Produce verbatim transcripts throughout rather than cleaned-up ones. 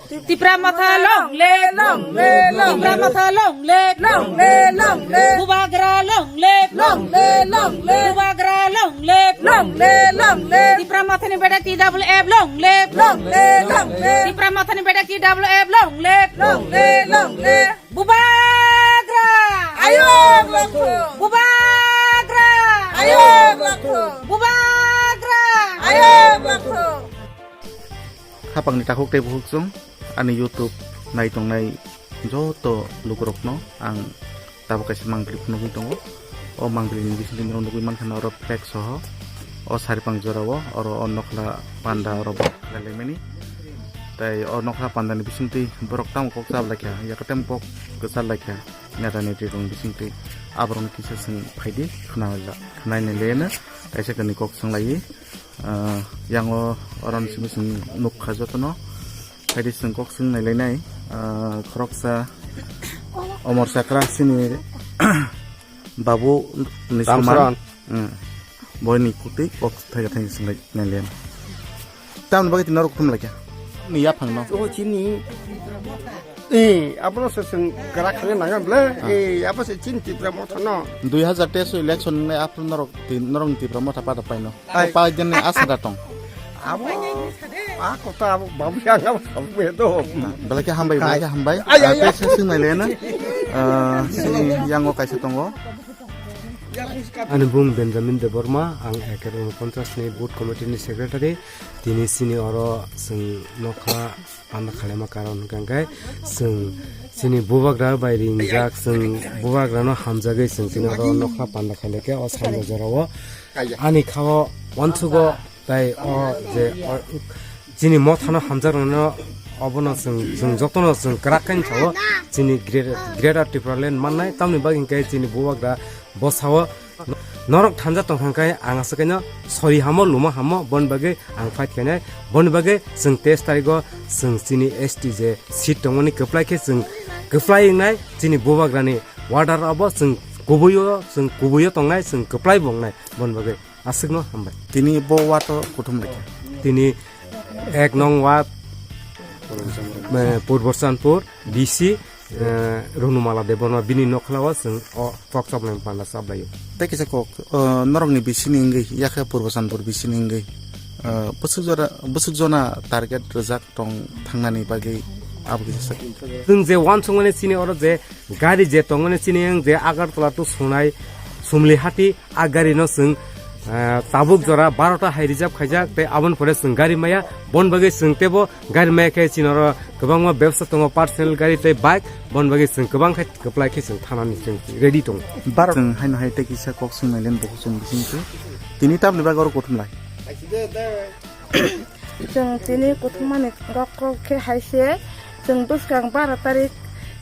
Tipra Motha long live, long live, long live. Tipra Motha long live, long live, long live. Bubagra long live, long live, long live. Bubagra long live, long live, long live. Tipra Motha ni beda T W F long live, long live, long live. Tipra Motha ni beda T W F long live, long live, long live. Bubagra! Ayok lakhung! Bubagra! Ayok lakhung! Bubagra! Ayok lakhung! Khapangni takhuk tei bukhukchung ani YouTube nai tongnai joto lukurokno ang tabuk kaisa mangpili phunugwi tongo. O mangpilini bisingtwi norok nugwi mankha oro flag soho. O saripang jorao oro o nokhla panda oro bo khlailaimani. Tei o nokhla pandani bisingtwi borok tamo kok chablaikha, yakatemo kok kwcharlaikha. Neta neti rong bisingtwi aborokno kisa chwng phaidi khwnala, khwnai nai lena kaisa kani kok swnglaiwi. Ah, yango oron simi chwng nukha jotono. Phaidi chwng kok swng nai lainai. Ah, khoroksa Omor Chakra sini babu ni Ramcharan. Soman. Hmm. Boini kutwi kok thaiga thai swng lai nai lainai. Tamni bagwi tini norok kuthum laikha. Ni yaphang no. Oho chini. Eh, abono se seng kara khane nangam ble. Ah. Eh, abo se chin Tipra Motha no. Dui hazar teis election nai aphuru norok ti-, norok ni Tipra Motha pada paino. Ai. Pa jenne asa da tong. Abo, a kota abo babu yang abo sabu bedo. Belai khe hambai, belai khe hambai. Ai, ai, ai. Ah, tei se sing nai lena. Ah, sini yango kaisa tongo. Ani bung Benjamin Debbarma, ang eker unoponchas ni booth committee ni secretary. Tini sini oro seng nokha panda khalaima karon hwnkha khe seng sini bubagra bai ringjak, seng bubagrano hamjagwi seng sini oro nokha panda khailai khe o sanja jorao ani khao uansugo. Tai o je o chini mothano hamjaknano obono chwng, chwng jotono chwng kwrak khe sao chini greater, greater Tipraland mannai, tamni bagwi hwnkhe chini bubagra bwsao norok thanja tongkha khe ang aswk kaino sori hamo luma hamo boni bagwi ang fight khainai, boni bagwi chwng teis tarigo chwng chini S T je seat tongmani kwplai khe chwng kwplai wngnai chini bubagrani order obo chwng kubuio chwng kubuio tongnai chwng kwplai bo wngnai boni bagwi. Aswkno hambai. Tini bo wato kuthum laikha. Tini ek nong ward, eh, Purbo Sanpur, B C, eh, Runumala Debbarma bini nokhlao chwng o kok chapnai panda chaplaio. Tei kisa kok, eh, norokni B C ni wngwi yakhe Purbo Sanpur B C ni wngwi, eh, bwswk jora, bwswk jona target rwjak tong thangnani bagwi abo kisa sak. Chwng je uansukmani chini oro je gari je tongmani chini wng je Agartala to Sonai Sumlihati a gari no chwng, ah, tabuk jora barota hai reserve khaijak tei aboni pore chwng gari maya bon bagwi chwng tebo gari maya khe chini oro kwbangma bebsa tongo personal gari tei bike bon bagwi chwng kwbang khe kwplai khe chwng thanani chwng ready tongo. Bar chwng haino hai tei kisa kok swng nai len bo chwng bising se tini tamni bagwi oro kuthum lai. Chwng tini kuthumani kok khe hai se, chwng bwskang baro tarik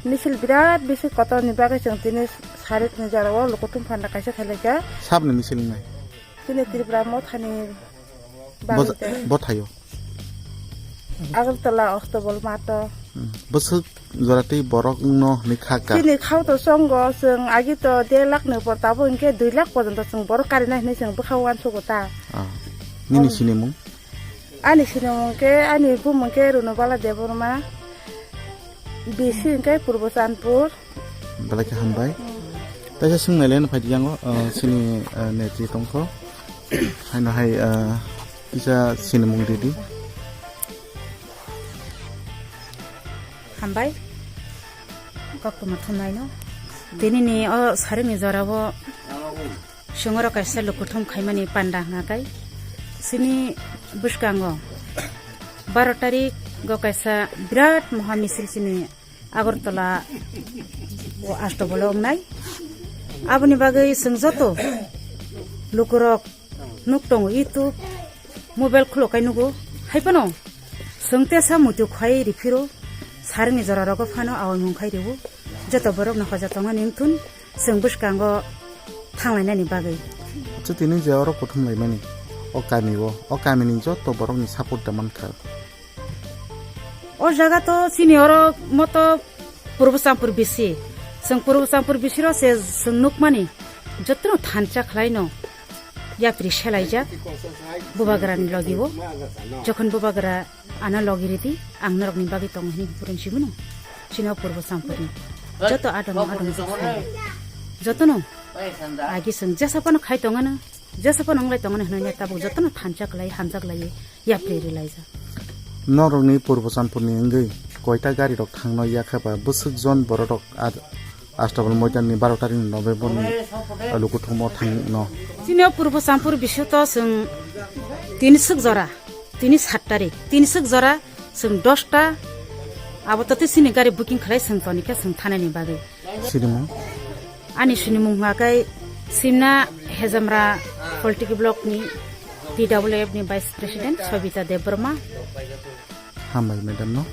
misil birat bisi kotorni bagwi chwng tini sarikni jorao lukuthum panda kaisa khailai kha. Sabni misil wngnai? Chini Tripura Mothani bagwi. Bo thaio? Agartala Ostobol mato. Hmm. Bwswk jora tei borok wngno hwnwi kha ka? Chini khao to chongo, chwng agi to der lakh ni upor, tabuk hinkhe dui lakh porjonto chwng borok karinai hwnwi chwng bwkha uansugo ta. Ah. Nini sinimung? Ani sinimung khe, ani bumung khe Runubala Debbarma, B C hwnkhe Purbo Chandpur. Belai khe hambai. Taisa swng nai le no phaidi yango, ah, chini, ah, netri tongkho. Haino hai, ah, kisa sinimung ridi. Hambai. Koktwma thumnaino. Tini ni o sarikni jorao chwng oro kaisa lukuthum khaimani panda hwnkha khe chini bwskango baro tarik o kaisa birat moha misil chini Agartala o Astobolo wngnai. Aboni bagwi chwng joto lukurok nuk tongo, YouTube, mobile khulo kai nugo. Hai phano chwng tesa muitu khai riphiro, sarikni jora rogo phano awaimung khai rwo. Joto borokno hoja tongmani wngthun chwng bwskango thanglainani bagwi. Acha tini je oro kuthum laimani, o kami o, o kamini joto borokni support da mankha. O jaga to chini oro moto Purbo Champur bisi. Chwng Purbo Champur bisi ro se chwng nukmani jotono thansa khlaino. yapri selaijak bubagrani logibo. Jokhon bubagra ano logi ridi, ang norokni bagwi tongo hwnwi huphuren sibino. Chini o Purbo Sampurni joto adong adong jotono agi chwng jesa phano khai tongano, jesa phano wnglai tongano hwnwi tabuk jotono thansa khlai, hamjak lai, yapri rilaijak. Norokni Purbo Sampurni wngwi koita gari rok thangno yakha ba bwswk jon borok rok Astabal Moidanni baro tarikni Novemberni, ah, Lukuthumo thangno. Chini o Purbo Sampur bisingo to chwng tini swk jora, tini sat tarik, tini swk jora chwng dosta, abo to tei chini gari booking khlai chwng tonikha chwng thanani bagwi. Sinimung? Ani sinimung hwnka khe Simna Hejamra Political Block ni T W F ni Vice President Sobita Debbarma. Hambai madam no.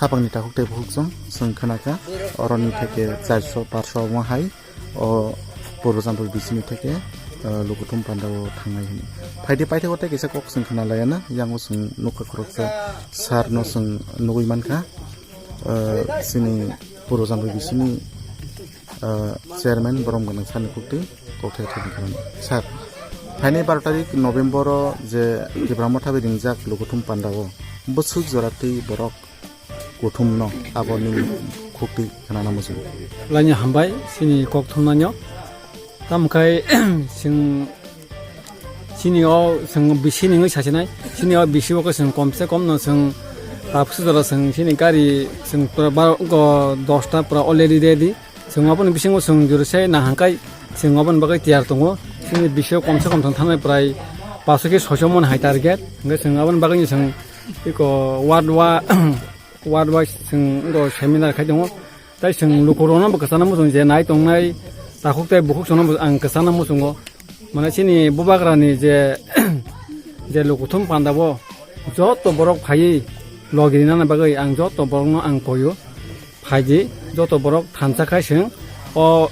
Khapangni takhuk tei bukhuk chwng, chwng khnakha, oroni theke charso parso omo hai, o Purbo Sampur bisini theke, eh, Lukuthum Panda o thangnai hwnwi. Phaidi paithakgo tei kaisa kok chwng khna laiya na, yango chwng nukha khoroksa sir no chwng nugwi mankha, eh, chini Purbo Sampur bisini, ah, chairman borom gwnang sani kukti kokthai thani khlai. Sir, phainai baro tarik November o je Tipra Motha bai ringjak Lukuthum Panda o bwswk jora twi borok kuthum no abo nini kukti khnana muchung. Laini hambai sini kok thumnanyo. Tamkhai sing Chini o chwng bisi ni wngwi sachinai. Chini o bisi o khe chwng kom se kom no chwng tapsu jora chwng chini gari chwng pura baro, go, dosta pura already ready. Chwng aboni bisingo chwng jora se nahangkai chwng aboni bagwi tiyar tongo. Chini bisi o kom se kom chwng thangnai prai paso ke soiso mon hai target. Hwnkhe chwng aboni bagwi chwng eko ward wa, ward wise chwng go seminar khai tongo. Tai chwng lukurokno bo kwchana muchung je nai tongnai takhuk tei bukhuk chwngno bo ang kwchana muchungo. Mane chini bubagrani je, je Lukuthum Panda bo joto borok phaiwi logi rinani bagwi ang joto borokno ang koyo. Phaidi joto borok thansa khai chwng o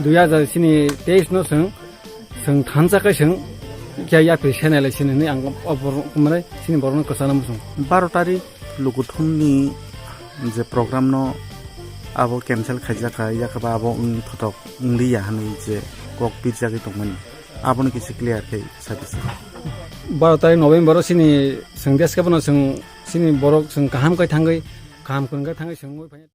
dui hajar chini teis no chwng Chwng thansa khe chwng khe yapri senai lai sini hwnwi ang o borok mane chini borokno kwchana muchung. Baro tarik Lukuthumni je program no abo cancel khaijak kha, yakhe ba abo wng thotok wng liya hwnwi je kok birjagwi tongmani, abono kisa clear khe sa di se. Baro tarik November o chini chwng desh khe bono chwng chini borok chwng kaham khe thangwi, kaham kwrwng khe thangwi chwng wngwi phai.